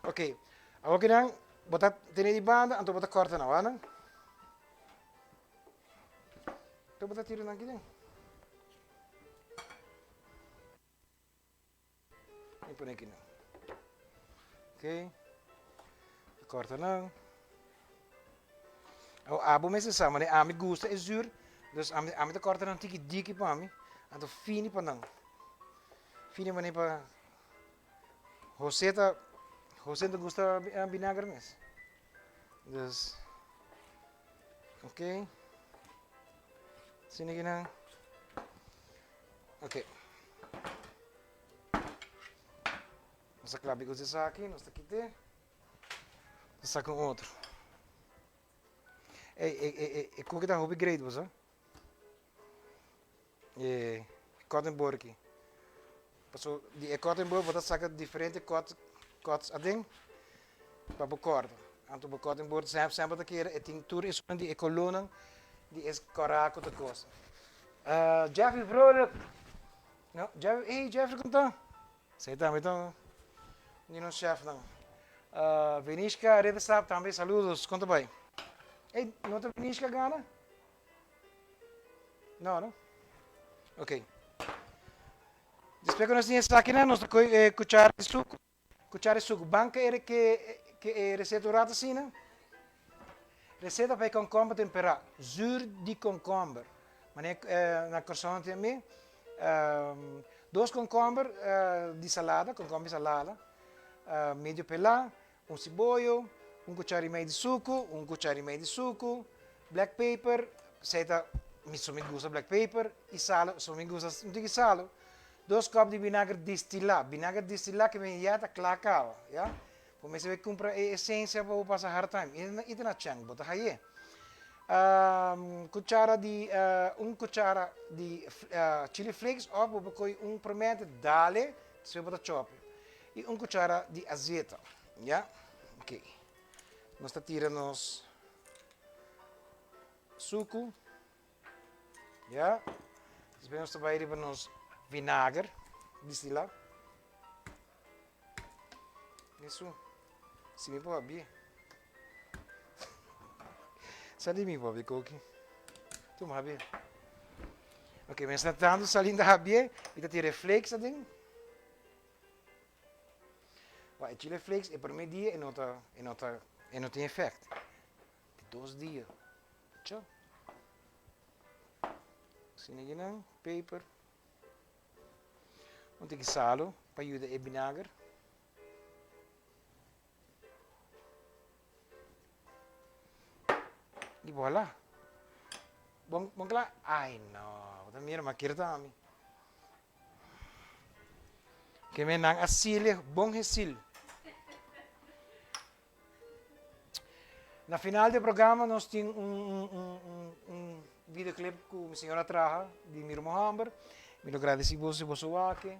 Ok, awor kinan bo ta tene di banda, anto bo ta korta nan, wak nan. Anto bo ta tira nan kiden. Mi pone kinan. Ok, korta nan. Awor abo mester sa, manera ami gusta e zuur, dus ami ami ta korta nan tiki diki pa mi, anto fini pa nan. Fini manera pa Jose ta Jose ta gusta binager mes. Dus ok. Sini kinan. Ok. Nos ta klabi ku esaki, nos ta kite. Nos saka un otro. Ey, e, e, e, e koki ta hopi great, bo sa? E cutting board aki. Paso di e cutting board bo ta saka diferente cut, cuts aden pa bo corta. Anto bo cutting board semper, semper ta keda e tin tur esun di e colornan di e cora cu ta cosa. Uh, Jeffrey Vrolijk. No, Jeffrey, hey Jeffrey, con ta? Esey tambe ta un di nos chefnan. Uh, Venishka Ridderstap tambe, saludos, con ta bay? Hey, no ta Venishka gana? No, no? Ok. Despues ku nos tin esakinan, nos ta kohe e kuchara di suku. Kuchara di suku. Banka e ke ke e reseta un rato asina. Reseta pa e konkomber temperá. Zuur di konkomber. Manera na Kòrsou nan tin ami. Dos konkomber di salada, konkomber di salada, medio pelá, un siboyo, un kuchara i mei di suku, un kuchara i mei di suku, black paper, esei ta. Mi so mi gusta black pepper y salo, so mi gusta un tiki salo. Dos kop di binager distilá. Binager distilá ke men ya ta kla kaba, ya. Bo mester bai kumpra e esensia pa bo pasa hard time. I ta na chèn, bo ta haye. Kuchara di, un kuchara di chili flakes òf bo por kohe un promente dale, despues bo ta chòpi. I un kuchara di azeta, ya. Oké. Nos ta tira nos suku, ya. Despues nos ta bai riba nos vinager distilá. Esu, si mi por habie. Sa di mi por habie koki. Tuma habie. Ok, mi sta tanto salinda habie, mi ta tira e flakes aden. Wa, e chile flakes e prome dia e no ta, e no ta, e no tin effect. Di dos dia. Tjo. Asina kinan, peper. Un tiki salo pa yuda e binager. Y voilà. Bon, bon kla? Ay no, bo ta mira ma kier ta ami. Ke men nan a sile bon gesil. Na final di e programa nos tin un un un un videoclip ku mi señora a traha di mi ruman hòmber. Mi lo gradisí boso si boso wak. E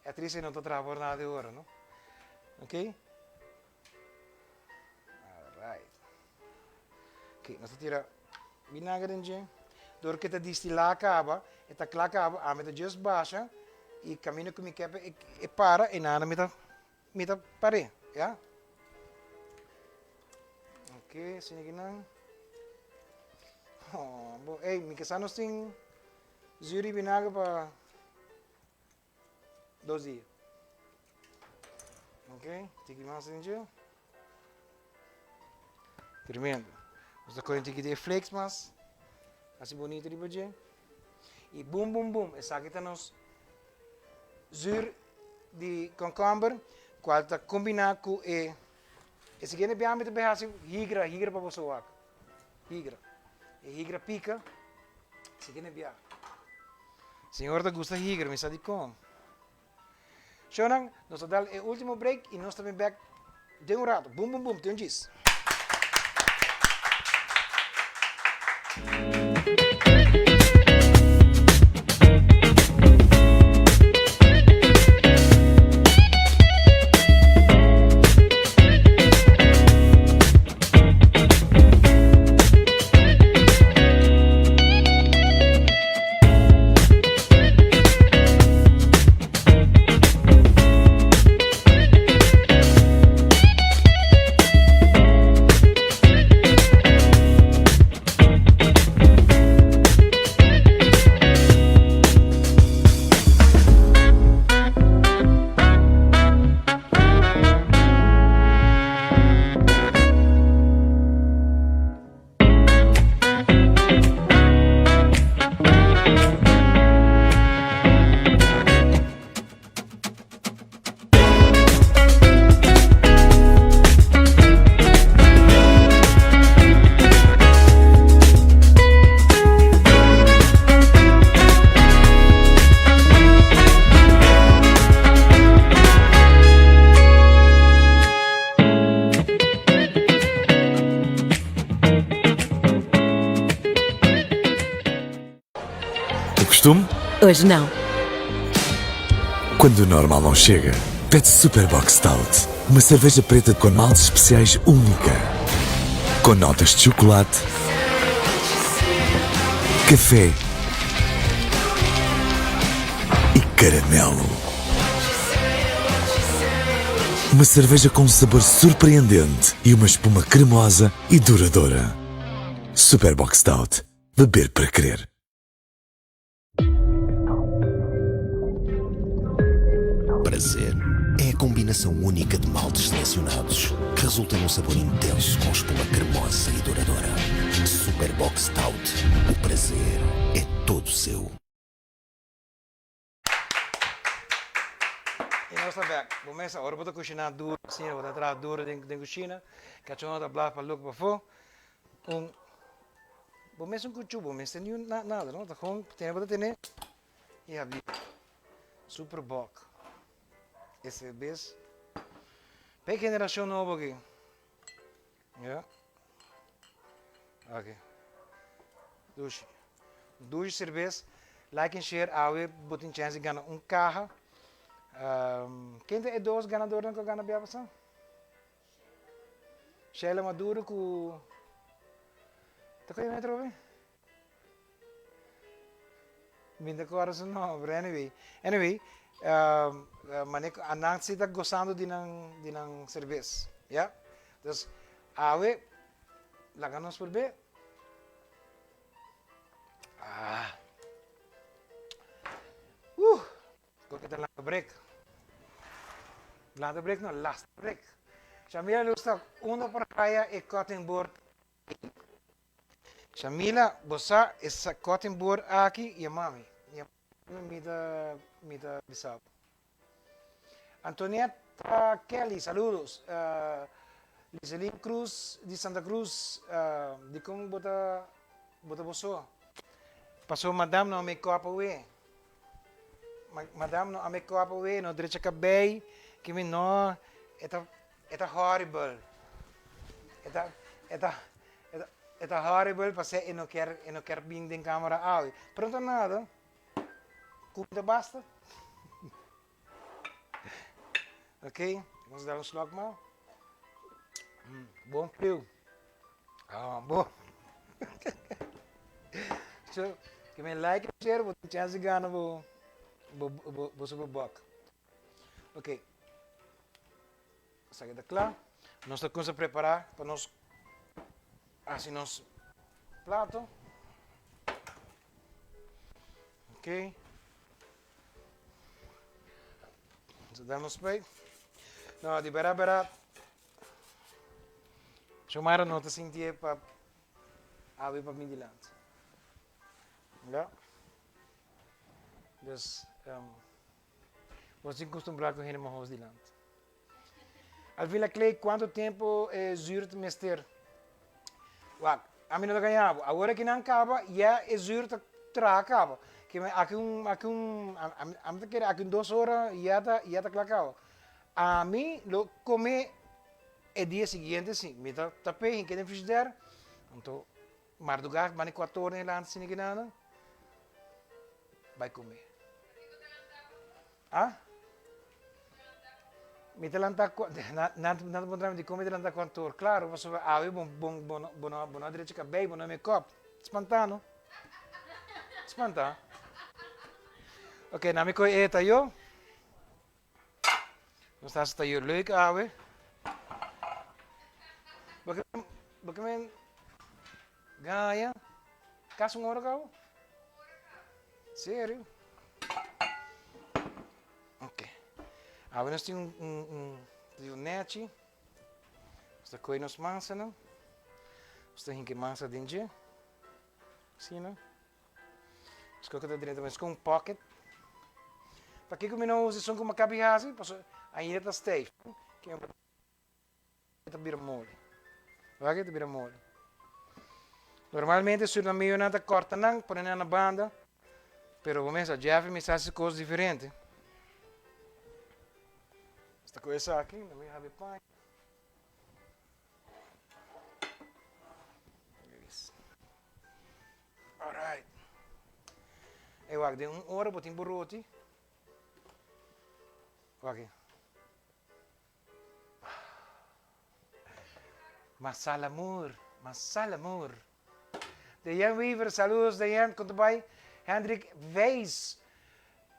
aktris ei no ta traha por nada di ora, no? Ok? Alright. Ok, nos ta tira binager den dje. Dor ku e ta distilá kaba, e ta kla kaba, ami ta just basha i kaminda ku mi ke pa e para, e nada mi ta Mi ta par'é, ya. Ok, asina ki nan. Oh, bo, ey, mi ke sa nos tin zuur y vinagre pa dos dia. Ok, tiki mas den dje. Tremendo. Nos ta kohe un tiki di e flakes mas. Hasi bonito riba dje. Y bum bum bum, esaki ta nos zuur di concomber, cual ta combina cu e e siguiente biaha mi ta bay haci higra, higra pa boso wak. Higra. E higra pica, siguiente biaha. Señor ta gusta higra, mi sa dicon. Shownan, nos ta dal e ultimo break y nos ta bin bek den un rato. Bum bum bum, te un djis. O costume? Hoje não. Quando o normal não chega, pede Super Bock Stout, uma cerveja preta com maltes especiais única. Com notas de chocolate, café e caramelo. Uma cerveja com um sabor surpreendente e uma espuma cremosa e duradoura. Super Bock Stout. Beber para querer. Prazer é a combinação única de maltes selecionados que resulta num sabor intenso com espuma cremosa e duradoura. Super Bock Stout. O prazer é todo seu. I nos ta bek. Bo mes ora bo ta kushiná duru asina, bo ta traha duru den den kushina, kachó no ta blaf pa luk pafó. Un, Bo mesun kuchu bo mester niun nada no, ta gewoon tene bo ta tene i habri. Super Bock. E serbes pa e generashon nobo aki. Ya. Aki. Dushi. Dushi serbes. Like en share awe bo tin chance di gana un kaha. Ken ta e dos ganadornan ku a gana bia pasá? Sheila Maduro ku ta koe metro awe? Mi ta kòrda su nòmber anyway. Anyway, mane ku anan si ta gosando di nan di nan serbes, ya. Dus awe laga nos prob'é. Ah. Uh! Koke ta lanta brek. Lanta brek no, lasta brek. Shamila Luz ta unda por haya e cutting board ei? Shamila, bo sa e cutting board aki yama mi. Yama mi, mi ta mi ta bisa bo. Antonietta Kelly, saludos. Liselin Cruz di Santa Cruz, dikon bo ta bo ta bo so? Paso madam no a make up awe. Madam no a make up awe, no drecha kabei, kimi no, e ta e ta horrible. E ta e ta e ta horrible pasé e no kier e no kier bin den camera awe. Pero no ta nada. Kumida basta. Ok, nos dar un slok ma. Bon friu. Ah, bon. So, ke men like en share, bo tin chance di gana bo bo bo bo super buck. Ok. Esaki ta kla. Nos ta kumsa prepara pa nos hasi nos plato. Ok. Nos ta da nos spui. No, di bera bera. Xiomara no ta sintié pa awe pa mi dilanti. Ya. Dus, um, bo tin kustumbrá ku hende mahos dilanti. Alvila Clay, kuantu tempu e zuur ta mester? Wak, ami no ta gaña bo. Awor aki nan kaba, ya e zuur ta traha kaba. Ke men aki un, aki un, ami ta kere aki un dos ora ya ta, ya ta kla kaba. Ami lo kome e dia siguiente si. Mi ta tap'é hink'é den frishider, anto mardugá manda e kuator na e lanta asina kinana, bai kome. Ah? Mi ta lanta ku, nan nan ta puntra mi dikon mi ta lanta kuantu or? Klaro, pasobra awe bo bo bo no bo no bo no a drecha kabei, bo no a make-up. Spantá no. Spantá. Oké, nan mi kohe e tayo. Nos ta hasi tayo leuk awe. Bo ke bo ke men gaña kasi un ora kaba? Serio? Ok. Awe nos tin un un un tayo nechi. Nos ta kohe nos mansanan. Nos ta hinka e mansa den dje. Asina. Esco ku ta drenta mes ku un pocket. Pakiko mi no usa esun ku mi a kabi hasi? Pasobra ainda ta stijf. Ke ta bira moli. Wak e ta bira moli. Normalmente Surinameonan ta kòrta nan, pone nan na banda. Pero bo mester, Jeffrey mester hasi kos diferente. Esta ku esaki, nan mi habi paña. Alright. Ey wak, den un ora bo tin bo roti. Wak e. Masalamur, masalamur. Dejan Weaver, saludos Dejan, kon ta bai? Hendrik Weis,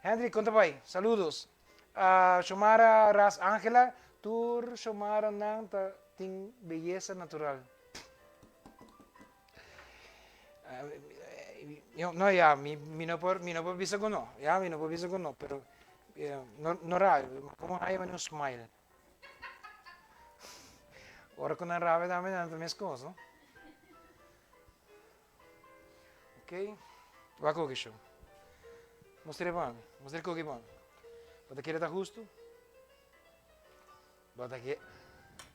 Hendrik kon ta bai? Saludos. Uh, Shomara Ras Angela, tur Shomara nan ta tin beyesa natural. Uh, no, ya, mi, mi no por, mi no por bisa ku no. Ya, mi no por bisa ku no, pero no, no rabia, como haya un smile. Ora ku nan rabia tambe nan ta meskos, no? Ok, wak koki sho. Mostr'é pa mi, mostr'é koki pa mi. Bo ta kere ta hustu? Bo ta ke,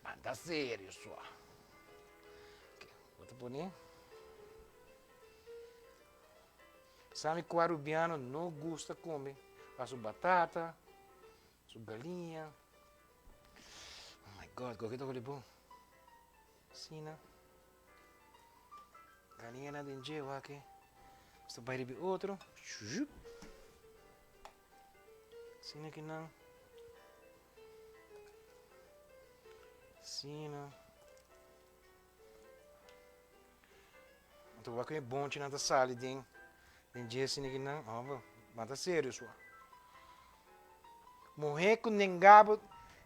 man ta serio sua. Ok, bo ta pone. Sa mi ku arubiano no gusta kome pa su batata, su galiña. Oh my God, koke ta holi bon. Asina. Galiña na den dje wak. Nos ta bai riba e otro. Shup. Asina kinan. Asina. Anto wak e bonchinan ta sali den den dje asina kinan. Homber, ban ta serio sua. Muhé ku nenga bo,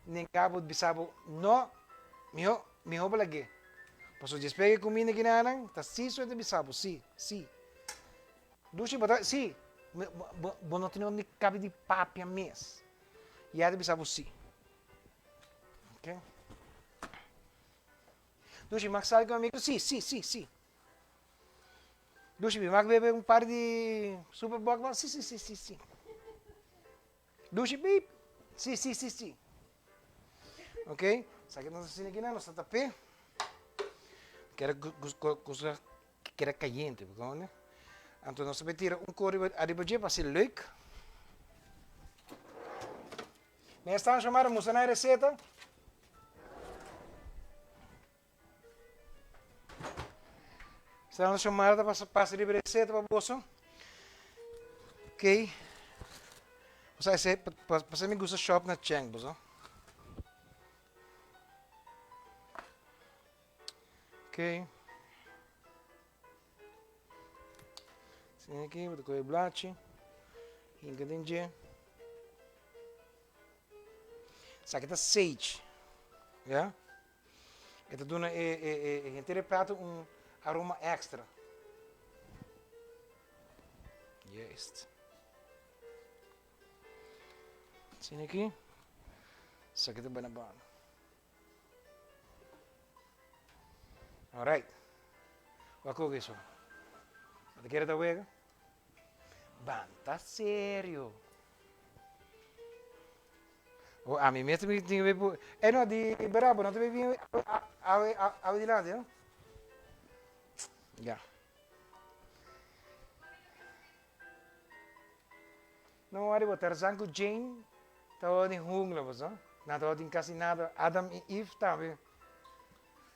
nenga bo bisa bo no, miho, miho bo lag'é. Pasobra despues ku e kuminda kinanan, ta si su e ta bisa bo, si, si. Dushi bo ta, si, bo, bo no tin ni kabi di papia mes. Ya ta bisa bo si. Ok. Dushi, mag sali ku mi amigo? Si, si, si, si. Dushi, mi mag bebe un par di Super Bock mas? Si, si, si, si, si. Dushi, beep. Si, si, si, si. Ok, sa ke nos asina aki nan, nos ta tap'é. Keda kusa keda kayente, bo kono? Anto nos ta bai tira un kor riba ariba dje pa hasi leuk. Mi a stan shomara musa nan e reseta. Stan shomara ta pasa pasa riba e reseta pa boso. Ok. Boso ese pasa mi gusta shop na Cheng boso. Ok. Sin aki, bo ta kohe blachi, hinka den dje. Esaki ta sage, ya. E ta duna e e e henter e plato un aroma extra. Juist. Sin aki, esaki ta bana bana. Alright. Wak ook eso. Bo ta kere ta wega? Ban ta serio. Oh, ami mes mi tin que pu. Eh no, di bera bo no ta bin awe awe dilanti, no? Ya. No worry bo, Tarzan ku Jane tabata den jungla bo sa. Nan tabata tin kasi nada. Adam i Eve tambe.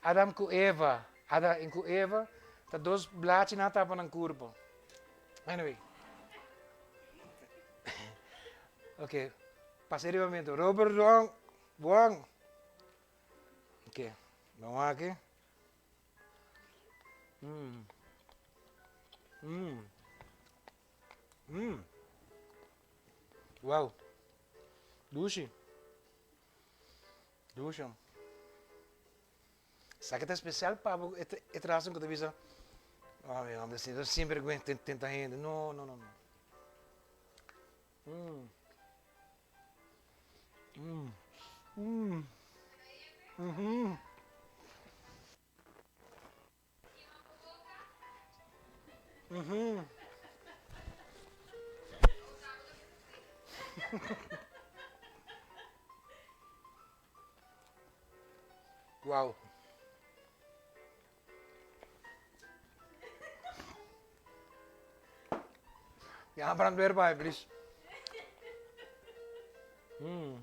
Adam ku Eva, Adam ku Eva ta dos blachi nan a tapa nan kurpo. Anyway. Ok, pasa e riba mi anto. Robert Wong, Wong. Ok, ban wak aki. Mm. Mm. Mm. Wow. Dushi. Dushi. Sa ke ta especial pa bo e e trason ku ta bisa, oh mi hombre, si sinvergüenza tenta hende. No, no, no, no. Mm. Mm. Mm. Mm-hmm. Wow. Ya brandweer bij, please. Mm.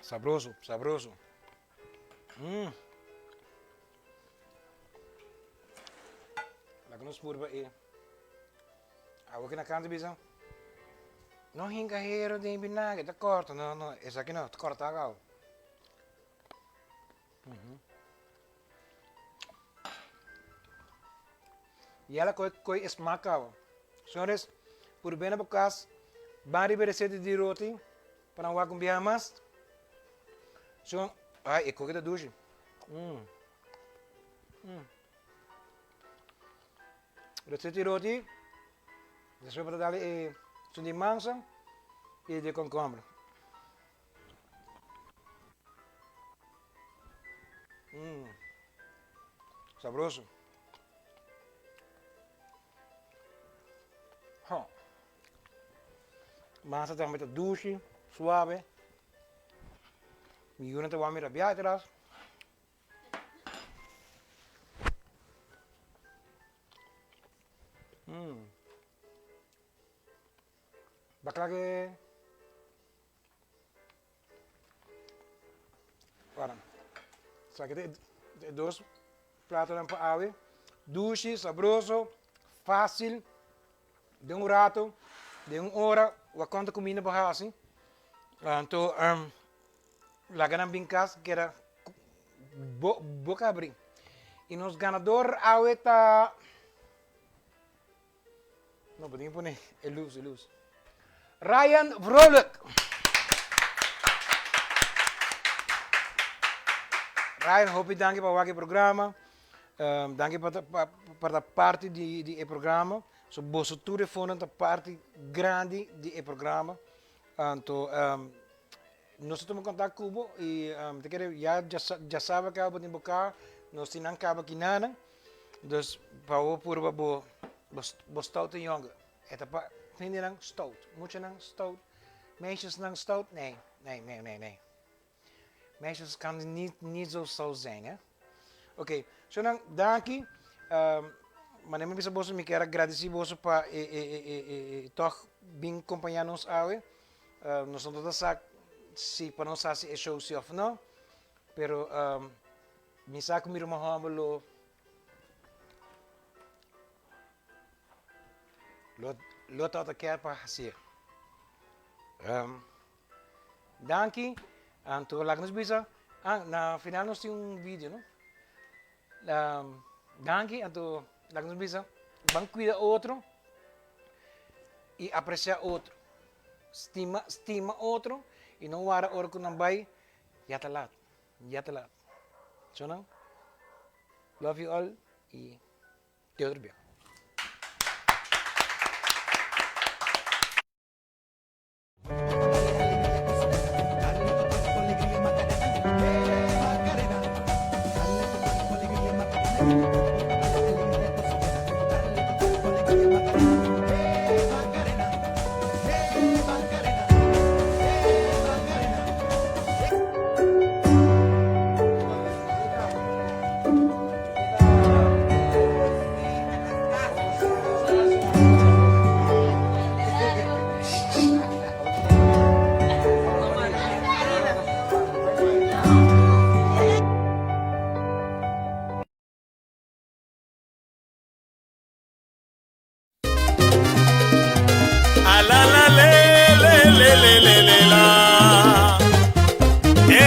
Sabroso, sabroso. Mm. Laga nos purba e awa ki na kanta bisa. No hinka hero den vinagre, ta korta. No, no, esaki no, ta korta gau. Mm -hmm. Yala koi koi e smak awa. Señores, purba na bo kas, ban riba e receta di roti pa nan wak un biaha mas. So, ay, e koki ta dushi. Mm. Mm. Receta di roti, despues bo ta dale e sun di mansa y di komkomber. Mm. Sabroso. Huh. Masa tambe ta dushi, suave. Mi yuna ta wou mira bia atras. Mm. Bakla ke Wara. Sa ke e dos platonan pa awe. Dushi, sabroso, fácil. Den un rato, den un ora, wak konta kuminda bo hasi. Anto um, laga nan bin kas keda bo boka abri. I nos ganador awe ta No, bo tin que pone e luz, e luz. Ryan Vrolijk. Ryan, hopi danki pa wak e programa. Um, danki pa, pa, pa ta parti di, di e programa. So boso tur e fondo ta parti grandi di e programa. Anto, um, nos ta tuma contact cu bo y um, te kere ya ya sabe ka bo tin bo car, nos tin nan caba kinana. Dus pa bo purba bo bo stoute jongen. E ta pa hendenan stout, muchanan stout, meisjesnan stout, nee, nee, nee, nee, nee. Meisjes kan niet, niet zo stout zijn, hè. Oké, okay. Shonan, danki. Um, maar neem bisa boso, mi kier agradeci boso pa e, e, e, e, e, e toch bin compaña nos awe. Uh, nos no ta sa si pa nos hasi e show si of no, pero um, Mi sa ku mi ruman hòmber lo lo lo tabata kier pa hasié. Um, danki. Anto laga nos bisa, ah, na final nos tin un video, no? Um, danki, anto laga nos bisa, ban cuida otro y aprecia otro. Stima, stima otro y no wara ora ku nan bai, ya ta laat. Ya ta laat. So nan, love you all y te otro bia.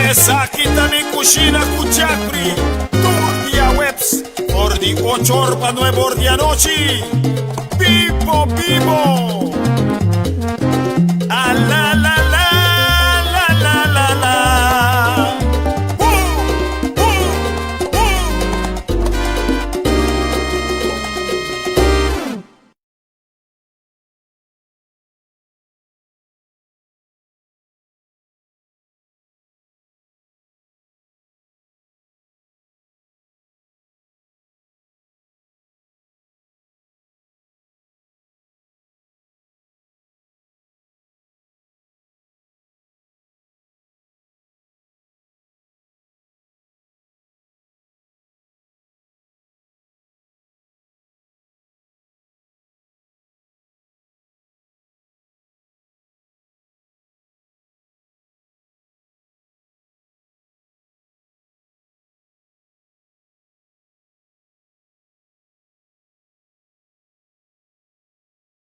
Esaki ta mi kushina ku Jeffrey tur dia webs for di ocho or pa nuebe or di anochi. Bibo bibo!